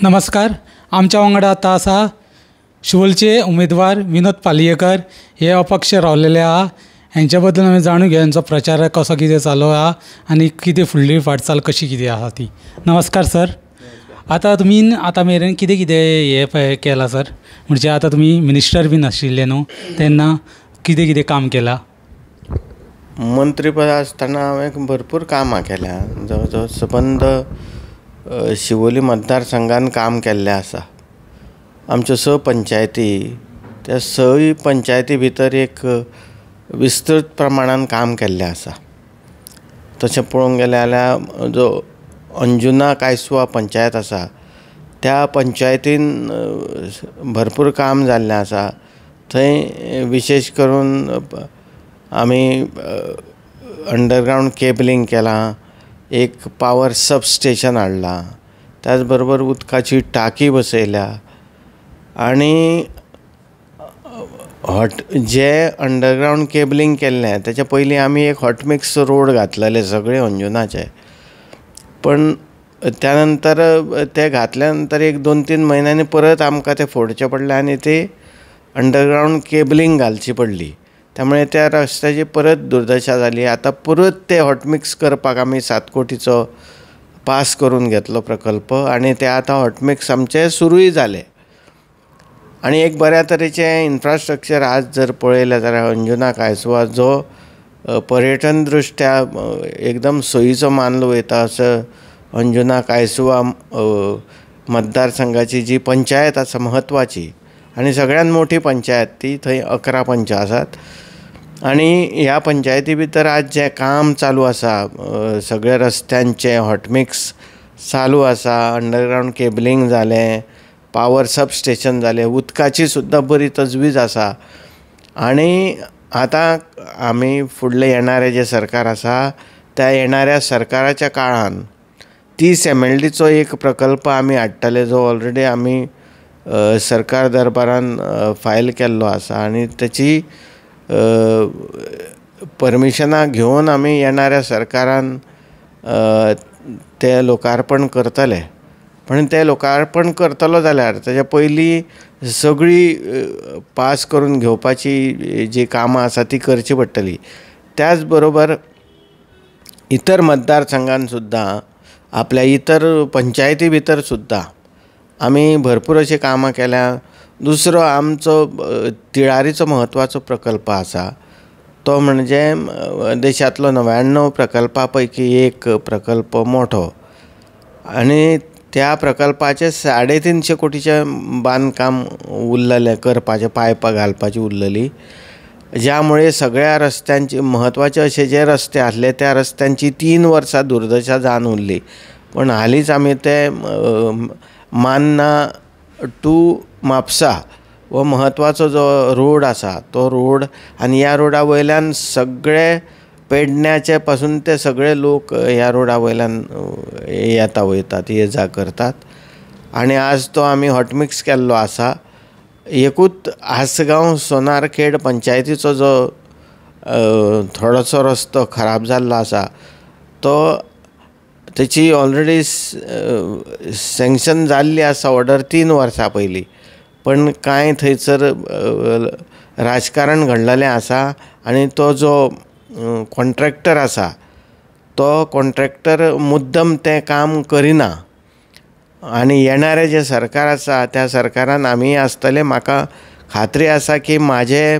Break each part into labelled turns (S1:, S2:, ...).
S1: नमस्कार, आमच्या वांगडा आतां आसा शिवोलचे उमेदवार विनोद पालयेकर. हे अपक्ष रावलेले आहा. हेंच्या बद्दल आमी जाणून घेवया, हेंचो प्रचार कसो कितें चालू आहा आनी कितें फुडली वाटचाल कशी कितें आहा ती. नमस्कार सर. आतां तुमी आतां मेरेन कितें कितें हें पळय केलां सर? म्हणजे आतां तुमी मिनिस्टर बीन आशिल्ले न्हू, तेन्ना कितें कितें काम केलां?
S2: मंत्रीपद आसतना हांवें भरपूर कामां केल्या. जवळ जवळ सबंद शिवोली मतदारसंघान काम केल्लें आसा. आमच्यो स पंचायती, त्या सय पंचायती भितर एक विस्तृत प्रमाणान काम केल्लें आसा. तशें पळोवंक गेलें जाल्यार जो अंजुना कायसुवा पंचायत आसा त्या पंचायतीन भरपूर काम जाल्लें आसा. थंय विशेश करून आमी अंडरग्रावंड केबलींग केलां, एक पावर सब स्टेशन हाडलां, त्याच बरोबर उदकाची टाकी बसयल्या आनी हॉट जे अंडरग्रावंड केबलींग केल्लें तेच्या पयलीं आमी एक हॉटमिक्स रोड घातलेले सगळे अंजुनाचे. पण त्या नंतर ते घातल्या नंतर एक 2-3 म्हयन्यांनी परत आमकां ते फोडचें पडलें आनी ते अंडरग्रावंड केबलींग घालची पडली. त्यामुळे त्या रस्त्याची परत दुर्दशा जाली. आतां परत ते हॉटमिक्स करपाक आमी 7 कोटीचो पास करून घेतलो प्रकल्प आनी ते आतां हॉटमिक्स आमचे सुरूय जाले. आनी एक बऱ्या तरेचें इन्फ्रास्ट्रक्चर आज जर पळयलें जाल्यार अंजुना कायसुवा जो पर्यटन दृश्ट्या एकदम सोयीचो मानलो वयता असो अंजुना कायसुवा मतदारसंघाची जी पंचायत आसा म्हत्वाची आनी सगळ्यान मोठी पंचायत ती, थंय 11 पंच आसात. आनी ह्या पंचायती भितर आज जें काम चालू आसा, सगळे रस्त्यांचें हॉटमिक्स चालू आसा, अंडरग्रावंड केबलींग जालें, पावर सब स्टेशन जालें, उदकाची सुद्दां बरी तजवीज आसा. आनी आतां आमी फुडलें येणारें जें सरकार आसा त्या येणाऱ्या सरकाराच्या काळान 30 MLDचो एक प्रकल्प आमी हाडटले जो ऑलरेडी आमी सरकार दरबारान फायल केल्लो आसा आनी तेची परमिशनां घेवन आमी येणाऱ्या सरकारान तें लोकार्पण करतले. पण तें लोकार्पण करतलो जाल्यार तेच्या पयलीं सगळी पास करून घेवपाची जी कामां आसा ती करची पडटली. त्याच बरोबर इतर मतदारसंघान सुद्दां आपल्या इतर पंचायती भितर सुद्दां आमी भरपूर अशीं कामां केल्या. दुसरो आमचो तिळारीचो म्हत्वाचो प्रकल्प आसा तो म्हणजे देशांतलो 99 प्रकल्पा पैकी एक प्रकल्प मोठो आनी त्या प्रकल्पाचें 350 कोटीचें बांदकाम उरलेलें करपाचें, पायपां घालपाची उरलेली, ज्या मुळे सगळ्या रस्त्यांची म्हत्वाचे अशे जे रस्ते आसले त्या रस्त्यांची 3 वर्सां दुर्दशा जावन उरली. पण हालींच आमी ते मान्ना टू म्हापसा हो म्हत्वाचो जो रोड आसा तो रोड आनी ह्या रोडा वयल्यान सगळे पेडण्याचे पासून ते सगळे लोक ह्या रोडा वयल्यान येता वयतात, ये जा करतात. आनी आज तो आमी हॉटमिक्स केल्लो आसा. एकूच आसगांव सोनारखेड पंचायतीचो जो थोडोसो रस्तो खराब जाल्लो आसा तो तेची ऑलरेडी सँक्शन जाल्ली आसा ऑर्डर 3 वर्सां पयलीं, पण कांय थंयसर राजकारण घडलेलें आसा आनी तो जो कॉन्ट्रॅक्टर आसा तो कॉन्ट्रॅक्टर मुद्दम तें काम करिना. आनी येणारें जें सरकार आसा त्या सरकारान आमी आसतले, म्हाका खात्री आसा की म्हाजे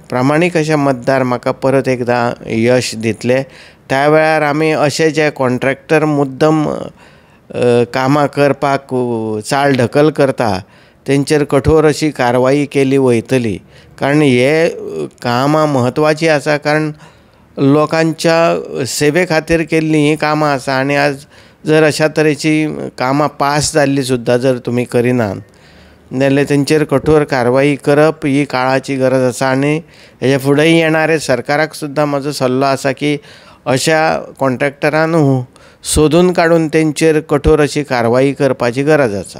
S2: प्रामाणीक अशे मतदार म्हाका परत एकदां यश दितले. त्या वेळार आमी अशे जे कॉन्ट्रॅक्टर मुद्दम कामां करपाक चाल ढकल करता तेंचेर कठोर अशी कारवाई केली वयतली. कारण हे कामां म्हत्वाचीं आसा, कारण लोकांच्या सेवे खातीर केल्लीं हीं कामां आसा आनी आज जर अशा तरेची कामां पास जाल्लीं सुद्दां जर तुमी करिनात जाल्यार तेंचेर कठोर कारवाई करप ही काळाची गरज आसा. आनी हेजे फुडें येणारे सरकाराक सुद्दां म्हाजो सल्लो आसा की अशा कॉन्ट्रॅक्टरान सोदून काडून तेंचेर कठोर अशी कारवाई करपाची गरज आसा.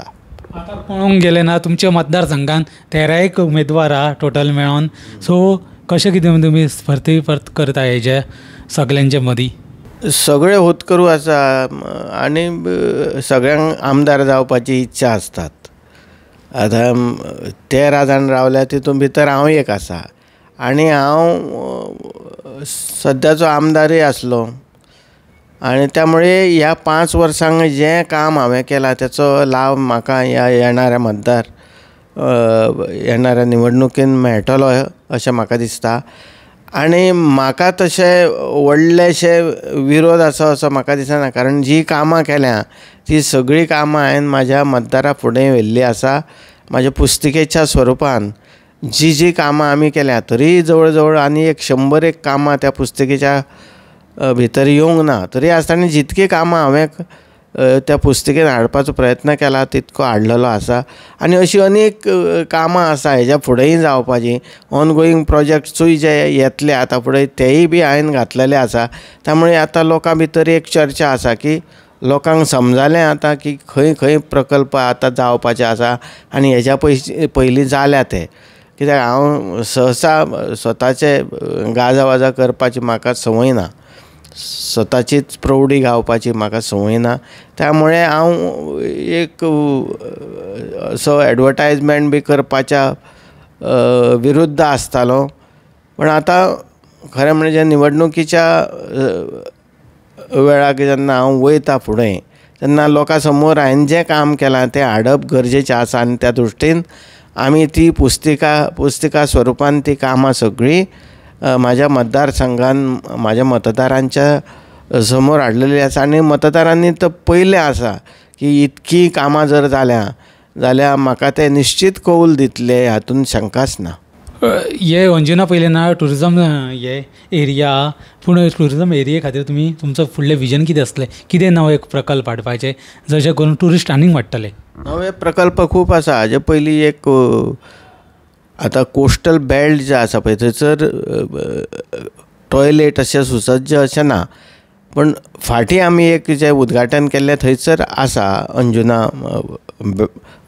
S1: आतां पळोवंक गेलें ना तुमच्या मतदारसंघान 13 उमेदवार आहा टोटल मेळोन, सो कशें कितें तुमी स्पर्धी परत करता हेजे सगल्यांचे मदीं?
S2: सगळे होतकरू आसा आनी सगळ्यांक आमदार जावपाची इच्छा आसतात. आतां 13 जाण रावल्या तितून भितर हांव एक आसा आनी हांव सद्याचो आमदारूय आसलो आनी त्यामुळे ह्या 5 वर्सांक जें काम हांवें केलां तेचो लाव म्हाका ह्या येणाऱ्या मतदार येणाऱ्या निवडणुकेन मेळटलो अशें म्हाका दिसता. आनी म्हाका तशें व्हडलेशे विरोध आसा असो म्हाका दिसना, कारण जी कामां केल्या ती सगळीं कामां हांवें म्हाज्या मतदारा फुडें व्हेल्लीं आसा. म्हाज्या पुस्तिकेच्या स्वरुपान जी जी कामां आमी केल्या तरी जवळ जवळ आनी एक 100 कामां त्या पुस्तिकेच्या भितर येवंक ना, तरी आसतना जितकी कामां हांवें त्या पुस्तिकेन हाडपाचो प्रयत्न केला तितको हाडलेलो आसा. आनी अशीं अनेक कामां आसा हेज्या फुडेंय जावपाचीं, ऑनगोईंग प्रोजेक्ट्सूय जे येतले आतां फुडें तेय बी हांवें घातलेले आसा. त्यामुळे आतां लोकां भितर एक चर्चा आसा की लोकांक समजालें आतां की खंय खंय प्रकल्प आतां जावपाचे आसा आनी हेज्या पयलीं जाल्या ते. कित्याक हांव सहसा स्वताचे गाजावाजा करपाची म्हाका संवय ना, स्वताचीच प्रौढी गावपाची म्हाका संवय ना, त्यामुळे हांव एक असो एडवर्टायजमेंट बी करपाच्या विरुद्ध आसतालो. पूण आतां खरें म्हणजे निवडणुकीच्या वेळाक जेन्ना हांव वयता फुडें तेन्ना लोकां समोर हांवें जें काम केलां तें हाडप गरजेचें आसा आनी त्या दृश्टीन आमी ती पुस्तिका स्वरुपान ती कामां सगळीं म्हाज्या मतदारसंघान म्हाज्या मतदारांच्या समोर हाडलेली आसा. आनी मतदारांनी तर पयलें आसा की इतकी कामां जर जाल्या जाल्यार म्हाका ते निश्चीत कौल दितले हातून शंकाच ना.
S1: हे अंजुना पयलें ना टुरिजम हे एरिया, पूण टुरिजम एरिये खातीर तुमी तुमचो फुडलें विजन कितें आसलें, कितें नवे प्रकल्प हाडपाचे जशें करून ट्युरिस्ट आनीक वाडटले?
S2: नवे प्रकल्प खूब आसा. हाजे पयलीं एक आतां कोस्टल बेल्ट जे आसा पळय थंयसर टॉयलेट अशें सुसज्ज अशें ना, पूण फाटीं आमी एक जें उद्घाटन केल्लें थंयसर आसा अंजुना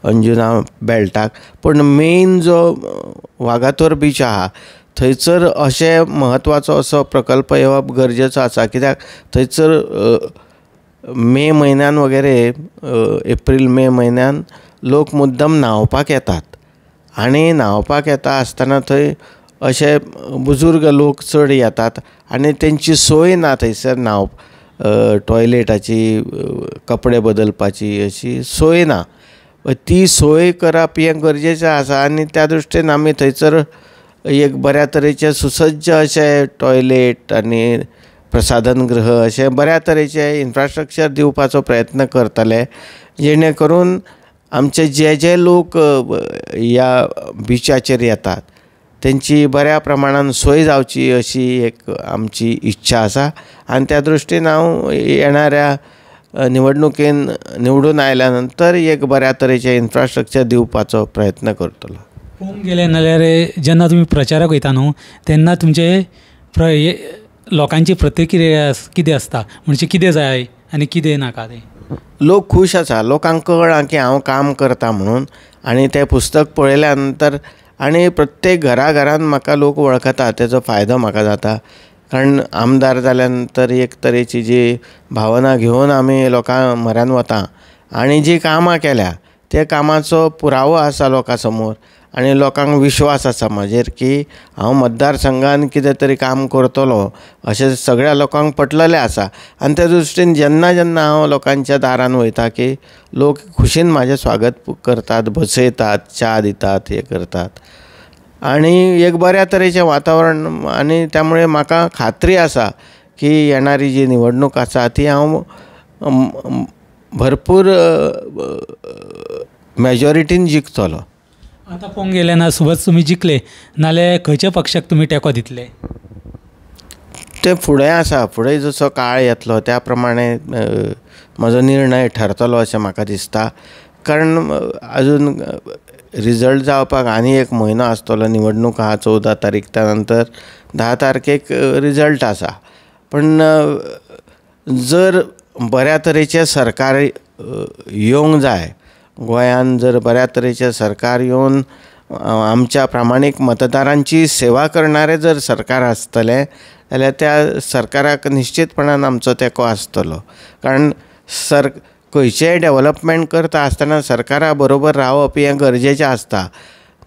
S2: अंजुना बेल्टाक. पूण मेन जो वागातोर बीच आहा थंयसर अशें म्हत्वाचो असो प्रकल्प येवप गरजेचो आसा, कित्याक थंयसर मे म्हयन्यान वगैरे एप्रील मे म्हयन्यान लोक मुद्दम न्हांवपाक येतात आनी न्हांवपाक येता आसतना थंय अशे बुजुर्ग लोक चड येतात आनी तेंची सोय ना थंयसर न्हांवप टॉयलेटाची कपडे बदलपाची अशी सोय ना, ती सोय करप हें गरजेचें आसा. आनी त्या दृश्टीन आमी थंयसर एक बऱ्या तरेचें सुसज्ज अशें टॉयलेट आनी प्रसाधन गृह अशें बऱ्या तरेचें इन्फ्रास्ट्रक्चर दिवपाचो प्रयत्न करतले, जेणे करून आमचे जे जे लोक ह्या बिचाचेर येतात तेंची बऱ्या प्रमाणान सोय जावची अशी एक आमची इच्छा आसा. आनी त्या दृश्टीन हांव येणाऱ्या निवडणुकेन निवडून आयल्या नंतर एक बऱ्या तरेचें इन्फ्रास्ट्रक्चर दिवपाचो प्रयत्न करतलो.
S1: पळोवंक गेलें नाल्यार जेन्ना तुमी प्रचाराक वयता न्हू तेन्ना तुमचे लोकांची प्रतिक्रिया कितें आसता, म्हणजे कितें जाय आनी कितें नाका तें?
S2: लोक खूश आसा, लोकांक कळ्ळां की हांव काम करता म्हणून आनी तें पुस्तक पळयल्या नंतर आनी प्रत्येक घरा घरान म्हाका लोक वळखता, तेजो फायदो म्हाका जाता. कारण आमदार जाल्या नंतर एक तरेची जी भावना घेवन आमी लोकां म्हऱ्यान वता आनी जी कामां केल्या त्या कामाचो पुरावो आसा लोकां समोर आनी लोकांक विश्वास आसा म्हाजेर की हांव मतदारसंघान कितें तरी काम करतलो अशें सगळ्या लोकांक पटलेलें आसा. आनी त्या दृश्टीन जेन्ना जेन्ना हांव लोकांच्या दारान वयता की लोक खुशीन म्हाजें स्वागत करतात, बसयतात, च्या दितात, हें करतात आनी एक बऱ्या तरेचें वातावरण. आनी त्यामुळे म्हाका खात्री आसा की येणारी जी निवडणूक आसा ती हांव भरपूर मेजॉरिटीन जिखतलो.
S1: आतां पळोवंक गेलें ना सुबस तुमी जिखले नाल्यार खंयच्या पक्षाक तुमी तेंको दितले?
S2: तें फुडें आसा, फुडें जसो काळ येतलो त्या प्रमाणे म्हजो निर्णय ठरतलो अशें म्हाका दिसता. कारण अजून रिजल्ट जावपाक आनी एक म्हयनो आसतलो, निवडणूक आहा 14 तारीख, त्या नंतर 10 तारखेक रिजल्ट आसा. पण जर बऱ्या तरेचें सरकार येवंक जाय गोंयान, जर बऱ्या तरेचें सरकार येवन आमच्या प्रामाणीक मतदारांची सेवा करणारें जर सरकार आसतलें जाल्यार त्या सरकाराक निश्चीतपणान आमचो तेंको आसतलो. कारण खंयचेंय डेवलॉपमेंट करता आसतना सरकारा बरोबर रावप हें गरजेचें आसता.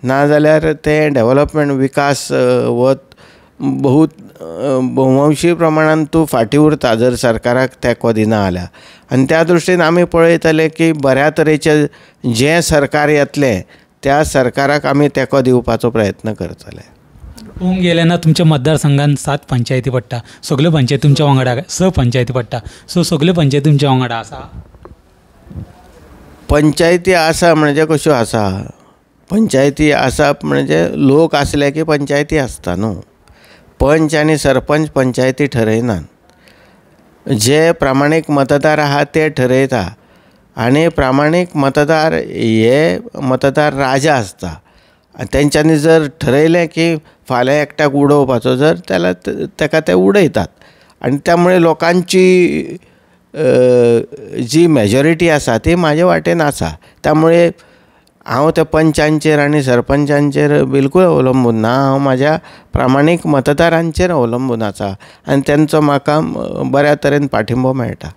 S2: नाजाल्यार तें डेवलॉपमेंट विकास हो भोवअंशी प्रमाणान तूं फाटीं उरता जर सरकाराक तेंको दिना जाल्यार. आनी त्या दृश्टीन आमी पळयतले की बऱ्या तरेचें जें सरकार येतलें त्या सरकाराक आमी तेंको दिवपाचो प्रयत्न करतले.
S1: पळोवंक गेलें ना तुमच्या मतदारसंघान 7 पंचायती पडटा, सगल्यो पंचायती तुमच्या वांगडा, 6 पंचायती पडटा, सो सगल्यो पंचायती तुमच्या वांगडा आसा?
S2: पंचायती आसा म्हणजे कश्यो आसा, पंचायती आसा म्हणजे लोक आसले की पंचायती आसता न्हू. पंच आनी सरपंच पंचायती ठरयनात, जे प्रामाणीक मतदार आहा ते ठरयता आनी प्रामाणीक मतदार हे मतदार राजा आसता. आनी तेंच्यांनी जर ठरयलें की फाल्यां एकट्याक उडोवपाचो जर जाल्यार तेका ते उडयतात. आनी त्यामुळे लोकांची जी मेजॉरिटी आसा ती म्हाजे वाटेन आसा. त्यामुळे हांव त्या पंचांचेर आनी सरपंचांचेर बिलकूल अवलंबून ना, हांव म्हाज्या प्रामाणीक मतदारांचेर अवलंबून आसा आनी तेंचो म्हाका बऱ्या तरेन पाठिंबो मेळटा.